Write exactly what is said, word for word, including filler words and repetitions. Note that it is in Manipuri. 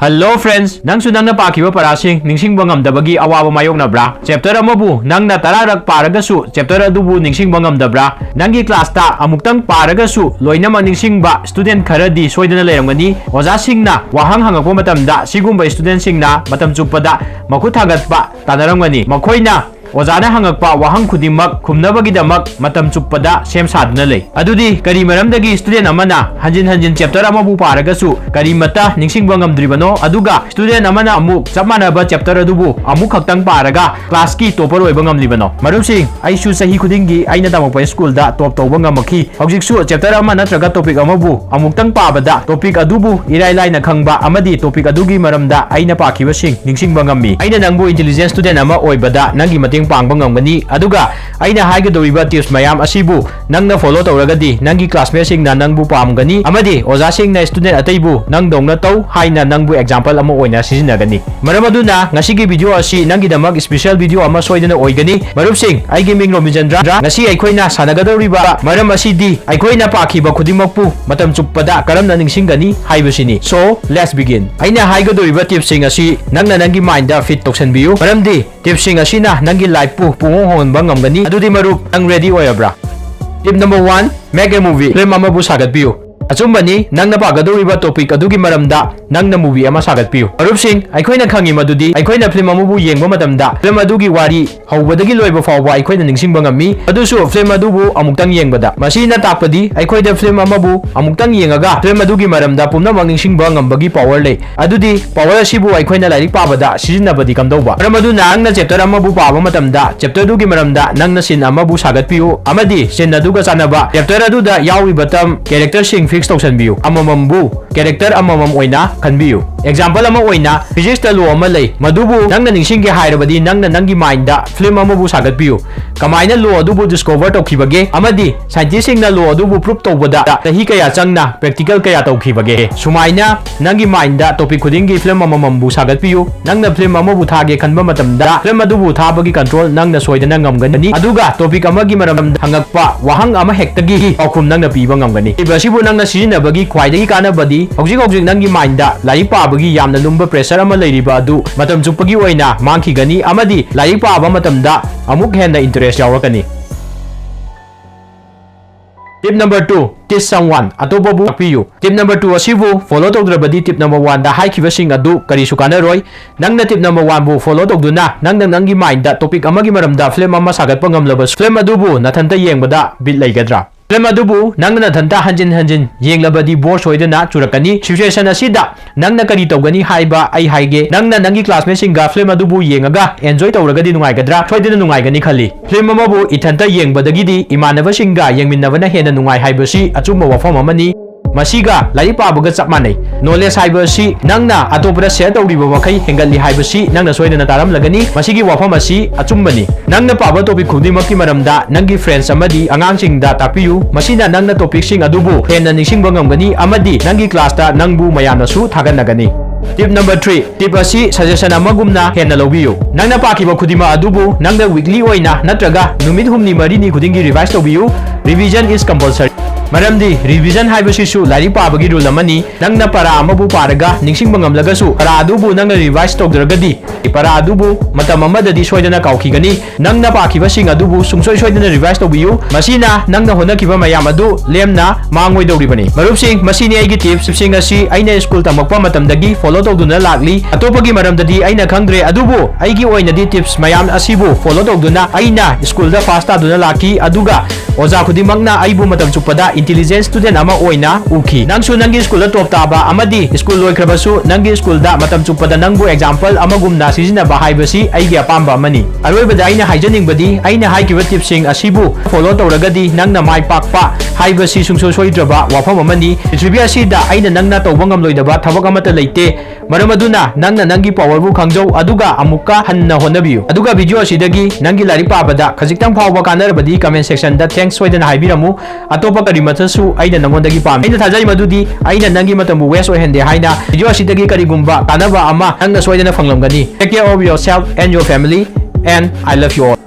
Hello friends, ꯅꯪꯁꯨ ꯅꯪꯅ ꯄꯥꯈꯤꯕ ꯄꯔꯥꯁꯤꯡ ꯅꯤꯡꯁꯤꯡꯕ ꯉꯝꯗꯕꯒꯤ ꯑꯋꯥꯕ ꯃꯥꯌꯣꯛꯅꯕ꯭ꯔꯥ? Chapter ꯑꯃꯕꯨ ꯅꯪꯅ ꯇꯔꯥꯔꯛ ꯄꯥꯔꯒꯁꯨ chapter ꯑꯗꯨꯕꯨ ꯅꯤꯡꯁꯤꯡꯕ ꯉꯝꯗꯕ꯭ꯔꯥ? ꯅꯪꯒꯤ class ꯇ ꯑꯃꯨꯛꯇꯪ ꯄꯥꯔꯒꯁꯨ ꯂꯣꯏꯅꯃꯛ ꯅꯤꯡꯁꯤꯡꯕ student ꯈꯔꯗꯤ ꯁꯣꯏꯗꯅ ꯂꯩꯔꯝꯒꯅꯤ꯫ ꯑꯣꯖꯥꯁꯤꯡꯅ ꯋꯥꯍꯪ ꯍꯪꯉꯛꯄ ꯃꯇꯝꯗ ꯁꯤꯒꯨꯝꯕ student ꯁꯤꯡꯅ ꯃꯇꯝ ꯆꯨꯞꯄꯗ ꯃꯈꯨꯠ ꯊꯥꯡꯒꯠꯄ ꯇꯥꯟꯅꯔꯝꯒꯅꯤ꯫ ꯃꯈꯣꯏꯅ ꯑꯣꯖꯥꯅ ꯍꯪꯉꯛꯄ ꯋꯥꯍꯪ ꯈꯨꯗꯤꯡꯃꯛ ꯈꯨꯝꯅꯕꯒꯤꯗꯃꯛ ꯃꯇꯝ ꯆꯨꯞꯄꯗ ꯁꯦꯝ ꯁꯥꯗꯨꯅ ꯂꯩ꯫ ꯑꯗꯨꯗꯤ ꯀꯔꯤ ꯃꯔꯝꯗꯒꯤ student ꯑꯃꯅ ꯍꯟꯖꯤꯟ ꯍꯟꯖꯤꯟ chapter ꯑꯃꯕꯨ ꯄꯥꯔꯒꯁꯨ ꯀꯔꯤꯃꯠꯇ ꯅꯤꯡꯁꯤꯡꯕ ꯉꯝꯗ꯭ꯔꯤꯕꯅꯣ? ꯑꯗꯨꯒ student ꯑꯃꯅ ꯑꯃꯨꯛ ꯆꯞ ꯃꯥꯟꯅꯕ chapter ꯑꯗꯨꯕꯨ ꯑꯃꯨꯛ ꯈꯛꯇꯪ ꯄꯥꯔꯒ class ꯀꯤ topper ꯑꯣꯏꯕ ꯉꯝꯂꯤꯕꯅꯣ? ꯃꯔꯨꯞꯁꯤꯡ, ꯑꯩꯁꯨ ꯆꯍꯤ ꯈꯨꯗꯤꯡꯒꯤ ꯑꯩꯅ ꯇꯝꯃꯛꯄ school ꯗ top ꯇꯧꯕ ꯉꯝꯃꯛꯈꯤ꯫ ꯍꯧꯖꯤꯛꯁꯨ chapter ꯑꯃ ꯅꯠꯇ꯭ꯔꯒ topic ꯑꯃꯕꯨ ꯑꯃꯨꯛꯇꯪ ꯄꯥꯕꯗ topic ꯑꯗꯨꯕꯨ ꯏꯔꯥꯏ ꯂꯥꯏꯅ ꯈꯪꯕ ꯑꯃꯗꯤ topic ꯑꯗꯨꯒꯤ ꯃꯔꯝꯗ ꯑꯩꯅ ꯄꯥꯈꯤꯕꯁꯤꯡ ꯅꯤꯡꯁꯤꯡꯕ ꯉꯝꯃꯤ꯫ ꯑꯩꯅ ꯅꯪꯕꯨ intelligent student ꯑꯃ ꯑꯣꯏꯕꯗ ꯅꯪꯒꯤ ꯃꯇꯦꯡ ꯄꯥꯡꯕ ꯉꯝꯒꯅꯤ, ꯑꯗꯨꯒ ꯑꯩꯅ ꯍꯥꯏꯒꯗꯧꯔꯤꯕ tips ꯃꯌꯥꯝ ꯑꯁꯤꯕꯨ ꯅꯪꯅ follow ꯇꯧꯔꯒꯗꯤ ꯅꯪꯒꯤ classmate ꯁꯤꯡꯅ ꯅꯪꯕꯨ ꯄꯥꯝꯒꯅꯤ ꯑꯃꯗꯤ ꯑꯣꯖꯥꯁꯤꯡꯅ student ꯑꯇꯩꯕꯨ ꯅꯪꯗꯧꯅ ꯇꯧ ꯍꯥꯏꯅ ꯅꯪꯕꯨ example ꯑꯃ ꯑꯣꯏꯅ ꯁꯤꯖꯤꯟꯅꯒꯅꯤ꯫ ꯃꯔꯝ ꯑꯗꯨꯅ ꯉꯁꯤꯒꯤ video ꯑꯁꯤ ꯅꯪꯒꯤꯗꯃꯛ special video ꯑꯃ ꯁꯣꯏꯗꯅ ꯑꯣꯏꯒꯅꯤ꯫ ꯃꯔꯨꯞꯁꯤꯡ, ꯑꯩꯒꯤ ꯃꯤꯡ ꯔꯣꯃꯤꯆꯟꯗ꯭ꯔ꯫ ꯉꯁꯤ ꯑꯩꯈꯣꯏꯅ ꯁꯥꯟꯅꯒꯗꯧꯔꯤꯕ ꯃꯔꯝ ꯑꯁꯤꯗꯤ ꯑꯩꯈꯣꯏꯅ ꯄꯥꯈꯤꯕ ꯈꯨꯗꯤꯡꯃꯛꯄꯨ ꯃꯇꯝ ꯆꯨꯞꯄꯗ ꯀꯔꯝꯅ ꯅꯤꯡꯁꯤꯡꯒꯅꯤ ꯍꯥꯏꯕꯁꯤꯅꯤ꯫ So, let's begin꯫ ꯑꯩꯅ ꯍꯥꯏꯒꯗꯧꯔꯤꯕ tips ꯁꯤꯡ ꯑꯁꯤ ꯅꯪꯅ ꯅꯪꯒꯤ mind ꯗ fit ꯇꯧꯁꯟꯕꯤꯌꯨ, ꯃꯔꯝꯗꯤ tips ꯁꯤꯡ ꯑꯁꯤꯅ ꯅꯪꯒꯤ life ꯄꯨ ꯄꯨꯡꯍꯣꯡ ꯍꯣꯡꯍꯟꯕ ꯉꯝꯒꯅꯤ꯫ ꯑꯗꯨꯗꯤ ꯃꯔꯨꯞ, ꯅꯪ ready ꯑꯣꯏꯔꯕ꯭ꯔꯥ? Tip number one, make a movie꯫ Film ꯑꯃꯕꯨ ꯁꯥꯒꯠꯄꯤꯌꯨ꯫ ꯑꯆꯨꯝꯕꯅꯤ, ꯅꯪꯅ ꯄꯥꯒꯗꯧꯔꯤꯕ topic ꯑꯗꯨꯒꯤ ꯃꯔꯝꯗ ꯅꯪꯅ movie ꯑꯃ ꯁꯥꯒꯠꯄꯤꯌꯨ꯫ ꯃꯔꯨꯞꯁꯤꯡ, ꯑꯩꯈꯣꯏꯅ ꯈꯪꯉꯤ ꯃꯗꯨꯗꯤ ꯑꯩꯈꯣꯏꯅ film ꯑꯃꯕꯨ ꯌꯦꯡꯕ ꯃꯇꯝꯗ film ꯑꯗꯨꯒꯤ ꯋꯥꯔꯤ ꯍꯧꯕꯗꯒꯤ ꯂꯣꯏꯕ ꯐꯥꯎꯕ ꯑꯩꯈꯣꯏꯅ ꯅꯤꯡꯁꯤꯡꯕ ꯉꯝꯃꯤ, ꯑꯗꯨꯁꯨ film ꯑꯗꯨꯕꯨ ꯑꯃꯨꯛꯇꯪ ꯌꯦꯡꯕꯗ꯫ ꯃꯁꯤꯅ ꯇꯥꯛꯄꯗꯤ ꯑꯩꯈꯣꯏꯗ film ꯑꯃꯕꯨ ꯑꯃꯨꯛꯇꯪ ꯌꯦꯡꯉꯒ film ꯑꯗꯨꯒꯤ ꯃꯔꯝꯗ ꯄꯨꯝꯅꯃꯛ ꯅꯤꯡꯁꯤꯡꯕ ꯉꯝꯕꯒꯤ power ꯂꯩ꯫ ꯑꯗꯨꯗꯤ power ꯑꯁꯤꯕꯨ ꯑꯩꯈꯣꯏꯅ ꯂꯥꯏꯔꯤꯛ ꯄꯥꯕꯗ ꯁꯤꯖꯤꯟꯅꯕꯗꯤ ꯀꯝꯗꯧꯕ? ꯃꯔꯝ ꯑꯗꯨꯅ ꯅꯪꯅ chapter ꯑꯃꯕꯨ ꯄꯥꯕ ꯃꯇꯝꯗ chapter ꯑꯗꯨꯒꯤ ꯃꯔꯝꯗ ꯅꯪꯅ scene ꯑꯃꯕꯨ ꯁꯥꯒꯠꯄꯤꯌꯨ ꯑꯃꯗꯤ scene ꯑꯗꯨꯒ ꯆꯥꯟꯅꯕ chapter ꯑꯗꯨꯗ ꯌꯥꯎꯔꯤꯕ term, character ꯁꯤꯡ fix ꯇꯧꯁꯟꯕꯤꯌꯨ꯫ ꯑꯃꯃꯝꯕꯨ character ꯑꯃꯃꯝ ꯑꯣꯏꯅ ꯈꯟꯕꯤꯌꯨ꯫ Example ꯑꯃ ꯑꯣꯏꯅ, physics ꯇ law ꯑꯃ ꯂꯩ, ꯃꯗꯨꯕꯨ ꯅꯪꯅ ꯅꯤꯡꯁꯤꯡꯒꯦ ꯍꯥꯏꯔꯕꯗꯤ ꯅꯪꯅ ꯅꯪꯒꯤ mind ꯗ film ꯑꯃꯕꯨ ꯁꯥꯒꯠꯄꯤꯌꯨ꯫ ꯀꯃꯥꯏꯅ law ꯑꯗꯨꯕꯨ discover ꯇꯧꯈꯤꯕꯒꯦ ꯑꯃꯗꯤ scientist ꯁꯤꯡꯅ law ꯑꯗꯨꯕꯨ prove ꯇꯧꯕꯗ ꯆꯍꯤ ꯀꯌꯥ ꯆꯪꯅ practical ꯀꯌꯥ ꯇꯧꯈꯤꯕꯒꯦ? ꯁꯨꯃꯥꯏꯅ ꯅꯪꯒꯤ mind ꯗ topic ꯈꯨꯗꯤꯡꯒꯤ film ꯑꯃꯃꯝꯕꯨ ꯁꯥꯒꯠꯄꯤꯌꯨ꯫ ꯅꯪꯅ film ꯑꯃꯕꯨ ꯊꯥꯒꯦ ꯈꯟꯕ ꯃꯇꯝꯗ film ꯑꯗꯨꯕꯨ ꯊꯥꯕꯒꯤ control ꯅꯪꯅ ꯁꯣꯏꯗꯅ ꯉꯝꯒꯅꯤ, ꯑꯗꯨꯒ topic ꯑꯃꯒꯤ ꯃꯔꯝꯗ ꯍꯪꯉꯛꯄ ꯋꯥꯍꯪ ꯑꯃ ꯍꯦꯛꯇꯒꯤ ꯄꯥꯎꯈꯨꯝ ꯅꯪꯅ ꯄꯤꯕ ꯉꯝꯒꯅꯤ꯫ Tip ꯑꯁꯤꯕꯨ ꯅꯪꯅ ꯁꯤꯖꯤꯟꯅꯕꯒꯤ ꯈ꯭ꯋꯥꯏꯗꯒꯤ ꯀꯥꯟꯅꯕꯗꯤ ꯍꯧꯖꯤꯛ ꯍꯧꯖꯤꯛ ꯅꯪꯒꯤ mind ꯗ ꯂꯥꯏꯔꯤꯛ ꯄꯥꯕꯒꯤ ꯌꯥꯝꯅ ꯂꯨꯝꯕ pressure ꯑꯃ ꯂꯩꯔꯤꯕ ꯑꯗꯨ ꯃꯇꯝ ꯆꯨꯞꯄꯒꯤ ꯑꯣꯏꯅ ꯃꯥꯡꯈꯤꯒꯅꯤ ꯑꯃꯗꯤ ꯂꯥꯏꯔꯤꯛ ꯄꯥꯕ ꯃꯇꯝꯗ ꯑꯃꯨꯛ ꯍꯦꯟꯅ interest ꯌꯥꯎꯔꯛꯀꯅꯤ꯫ Tip number two, teach someone. ꯑꯇꯣꯞꯄꯕꯨ ꯇꯥꯛꯄꯤꯌꯨ꯫ Tip number two ꯑꯁꯤꯕꯨ follow ꯇꯧꯗ꯭ꯔꯕꯗꯤ tip number one ꯗ ꯍꯥꯏꯈꯤꯕꯁꯤꯡ ꯑꯗꯨ ꯀꯔꯤꯁꯨ ꯀꯥꯟꯅꯔꯣꯏ꯫ ꯅꯪꯅ tip number one ꯕꯨ follow ꯇꯧꯗꯨꯅ ꯅꯪꯅ ꯅꯪꯒꯤ mind ꯇ topic ꯑꯃꯒꯤ ꯃꯔꯝꯗ film ꯑꯃ ꯁꯥꯒꯠꯄ ꯉꯝꯂꯕꯁꯨ, film ꯑꯗꯨꯕꯨ ꯅꯊꯟꯇ ꯌꯦꯡꯕꯗ ꯕꯤꯠ ꯂꯩꯒꯗ꯭ꯔꯥ? Film ꯑꯗꯨꯕꯨ ꯅꯪꯅ ꯅꯊꯟꯇ ꯍꯟꯖꯤꯟ ꯍꯟꯖꯤꯟ ꯌꯦꯡꯂꯕꯗꯤ bore ꯁꯣꯏꯗꯅ ꯆꯨꯔꯛꯀꯅꯤ꯫ Situation ꯑꯁꯤꯗ ꯅꯪꯅ ꯀꯔꯤ ꯇꯧꯒꯅꯤ ꯍꯥꯏꯕ ꯑꯩ ꯍꯥꯏꯒꯦ꯫ ꯅꯪꯅ ꯅꯪꯒꯤ classmate ꯁꯤꯡꯒ film ꯑꯗꯨꯕꯨ ꯌꯦꯡꯉꯒ enjoy ꯇꯧꯔꯒꯗꯤ ꯅꯨꯡꯉꯥꯏꯒꯗ꯭ꯔꯥ? ꯁꯣꯏꯗꯅ ꯅꯨꯡꯉꯥꯏꯒꯅꯤ ꯈꯜꯂꯤ꯫ Film ꯑꯃꯕꯨ ꯏꯊꯟꯇ ꯌꯦꯡꯕꯗꯒꯤꯗꯤ ꯏꯃꯥꯟꯅꯕꯁꯤꯡꯒ ꯌꯦꯡꯃꯤꯟꯅꯕꯅ ꯍꯦꯟꯅ ꯅꯨꯡꯉꯥꯏ ꯍꯥꯏꯕꯁꯤ ꯑꯆꯨꯝꯕ ꯋꯥꯐꯝ ꯑꯃꯅꯤ꯫ ꯃꯁꯤꯒ ꯂꯥꯏꯔꯤꯛ ꯄꯥꯕꯒ ꯆꯞ ꯃꯥꯟꯅꯩ꯫ Knowledge ꯍꯥꯏꯕ ꯑꯁꯤ ꯅꯪꯅ ꯑꯇꯣꯞꯄꯗ share ꯇꯧꯔꯤꯕ ꯃꯈꯩ ꯍꯦꯟꯒꯠꯂꯤ ꯍꯥꯏꯕꯁꯤ ꯅꯪꯅ ꯁꯣꯏꯗꯅ ꯇꯥꯔꯝꯂꯒꯅꯤ꯫ ꯃꯁꯤꯒꯤ ꯋꯥꯐꯝ ꯑꯁꯤ ꯑꯆꯨꯝꯕꯅꯤ꯫ ꯅꯪꯅ ꯄꯥꯕ topic ꯈꯨꯗꯤꯡꯃꯛꯀꯤ ꯃꯔꯝꯗ ꯅꯪꯒꯤ friends ꯑꯃꯗꯤ ꯑꯉꯥꯡꯁꯤꯡꯗ ꯇꯥꯛꯄꯤꯌꯨ꯫ ꯃꯁꯤꯅ ꯅꯪꯅ topic ꯁꯤꯡ ꯑꯗꯨꯕꯨ ꯍꯦꯟꯅ ꯅꯤꯡꯁꯤꯡꯕ ꯉꯝꯒꯅꯤ ꯑꯃꯗꯤ ꯅꯪꯒꯤ class ꯇ ꯅꯪꯕꯨ ꯃꯌꯥꯝꯅꯁꯨ ꯊꯥꯒꯠꯅꯒꯅꯤ꯫ Tip number three, tip ꯑꯁꯤ suggestion ꯑꯃꯒꯨꯝꯅ ꯍꯦꯟꯅ ꯂꯧꯕꯤꯌꯨ꯫ ꯅꯪꯅ ꯄꯥꯈꯤꯕ ꯈꯨꯗꯤꯡꯃꯛ ꯑꯗꯨꯕꯨ ꯅꯪꯅ weekly ꯑꯣꯏꯅ ꯅꯠꯇ꯭ꯔꯒ ꯅꯨꯃꯤꯠ ꯍꯨꯝꯅꯤ ꯃꯔꯤꯅꯤ ꯈꯨꯗꯤꯡꯒꯤ revise ꯇꯧꯕꯤꯌꯨ꯫ Revision is compulsory꯫ ꯃꯔꯝꯗꯤ revision ꯍꯥꯏꯕꯁꯤꯁꯨ ꯂꯥꯏꯔꯤꯛ ꯄꯥꯕꯒꯤ rule ꯑꯃꯅꯤ꯫ ꯅꯪꯅ ꯄꯔꯥ ꯑꯃꯕꯨ ꯄꯥꯔꯒ ꯅꯤꯡꯁꯤꯡꯕ ꯉꯝꯂꯒꯁꯨ ꯄꯔꯥ ꯑꯗꯨꯕꯨ ꯅꯪꯅ revise ꯇꯧꯗ꯭ꯔꯒꯗꯤ ꯄꯔꯥ ꯑꯗꯨꯕꯨ ꯃꯇꯝ ꯑꯃꯗꯗꯤ ꯁꯣꯏꯗꯅ ꯀꯥꯎꯈꯤꯒꯅꯤ꯫ ꯅꯪꯅ ꯄꯥꯈꯤꯕꯁꯤꯡ ꯑꯗꯨꯕꯨ ꯁꯨꯡꯁꯣꯏ ꯁꯣꯏꯗꯅ revise ꯇꯧꯕꯤꯌꯨ꯫ ꯃꯁꯤꯅ ꯅꯪꯅ ꯍꯣꯠꯅꯈꯤꯕ ꯃꯌꯥꯝ ꯑꯗꯨ ꯂꯦꯝꯅ ꯃꯥꯡꯉꯣꯏꯗꯧꯔꯤꯕꯅꯤ꯫ ꯃꯔꯨꯞꯁꯤꯡ, ꯃꯁꯤꯅꯤ ꯑꯩꯒꯤ tips꯫ Tip ꯁꯤꯡ ꯑꯁꯤ ꯑꯩꯅ school ꯇꯝꯃꯛꯄ ꯃꯇꯝꯗꯒꯤ follow ꯇꯧꯗꯨꯅ ꯂꯥꯛꯂꯤ꯫ ꯑꯇꯣꯞꯄꯒꯤ ꯃꯔꯝꯗꯗꯤ ꯑꯩꯅ ꯈꯪꯗ꯭ꯔꯦ, ꯑꯗꯨꯕꯨ ꯑꯩꯒꯤ ꯑꯣꯏꯅꯗꯤ tips ꯃꯌꯥꯝ ꯑꯁꯤꯕꯨ follow ꯇꯧꯗꯨꯅ ꯑꯩꯅ school ꯗ pass ꯇꯥꯗꯨꯅ ꯂꯥꯛꯈꯤ, ꯑꯗꯨꯒ ꯑꯣꯖꯥ ꯈꯨꯗꯤꯡꯃꯛꯅ ꯑꯩꯕꯨ ꯃꯇꯝ ꯆꯨꯞꯄꯗ intelligent student ꯑꯃ ꯑꯣꯏꯅ ꯎꯈꯤ꯫ ꯅꯪꯁꯨ ꯅꯪꯒꯤ school ꯗ top ꯇꯥꯕ ꯑꯃꯗꯤ school ꯂꯣꯏꯈ꯭ꯔꯕꯁꯨ ꯅꯪꯒꯤ school ꯗ ꯃꯇꯝ ꯆꯨꯞꯄꯗ ꯅꯪꯕꯨ example ꯑꯃꯒꯨꯝꯅ ꯁꯤꯖꯤꯟꯅꯕ ꯍꯥꯏꯕꯁꯤ ꯑꯩꯒꯤ ꯑꯄꯥꯝꯕ ꯑꯃꯅꯤ꯫ ꯑꯔꯣꯏꯕꯗ ꯑꯩꯅ ꯍꯥꯏꯖꯅꯤꯡꯕꯗꯤ, ꯑꯩꯅ ꯍꯥꯏꯈꯤꯕ tip ꯁꯤꯡ ꯑꯁꯤꯕꯨ follow ꯇꯧꯔꯒꯗꯤ ꯅꯪꯅ ꯃꯥꯏ ꯄꯥꯛꯄ ꯍꯥꯏꯕꯁꯤ ꯁꯨꯡꯁꯣꯏ ꯁꯣꯏꯗ꯭ꯔꯕ ꯋꯥꯐꯝ ꯑꯃꯅꯤ꯫ ꯄ꯭ꯔꯤꯊꯤꯕꯤ ꯑꯁꯤꯗ ꯑꯩꯅ ꯅꯪꯅ ꯇꯧꯕ ꯉꯝꯂꯣꯏꯗꯕ ꯊꯕꯛ ꯑꯃꯠꯇ ꯂꯩꯇꯦ꯫ ꯃꯔꯝ ꯑꯗꯨꯅ ꯅꯪꯅ ꯅꯪꯒꯤ power ꯕꯨ ꯈꯪꯖꯧ, ꯑꯗꯨꯒ ꯑꯃꯨꯛꯀ ꯍꯟꯅ ꯍꯣꯠꯅꯕꯤꯌꯨ꯫ ꯑꯗꯨꯒ video ꯑꯁꯤꯗꯒꯤ ꯅꯪꯒꯤ ꯂꯥꯏꯔꯤꯛ ꯄꯥꯕꯗ ꯈꯖꯤꯛꯇꯪ ꯐꯥꯎꯕ ꯀꯥꯟꯅꯔꯕꯗꯤ comment section ꯗ thanks ꯁꯣꯏꯗꯅ ꯍꯥꯏꯕꯤꯔꯝꯃꯨ꯫ ꯑꯇꯣꯞꯄ ꯀꯔꯤꯃꯠꯇꯁꯨ ꯑꯩꯅ ꯅꯪꯉꯣꯟꯗꯒꯤ ꯄꯥꯝꯃꯤ꯫ ꯑꯩꯅ ꯊꯥꯖꯩ ꯃꯗꯨꯗꯤ ꯑꯩꯅ ꯅꯪꯒꯤ ꯃꯇꯝꯕꯨ waste ꯑꯣꯏꯍꯟꯗꯦ ꯍꯥꯏꯅ video ꯑꯁꯤꯗꯒꯤ ꯀꯔꯤꯒꯨꯝꯕ ꯀꯥꯟꯅꯕ ꯑꯃ ꯅꯪꯅ ꯁꯣꯏꯗꯅ ꯐꯪꯂꯝꯒꯅꯤ꯫ Take care of yourself and your family, and I love you all.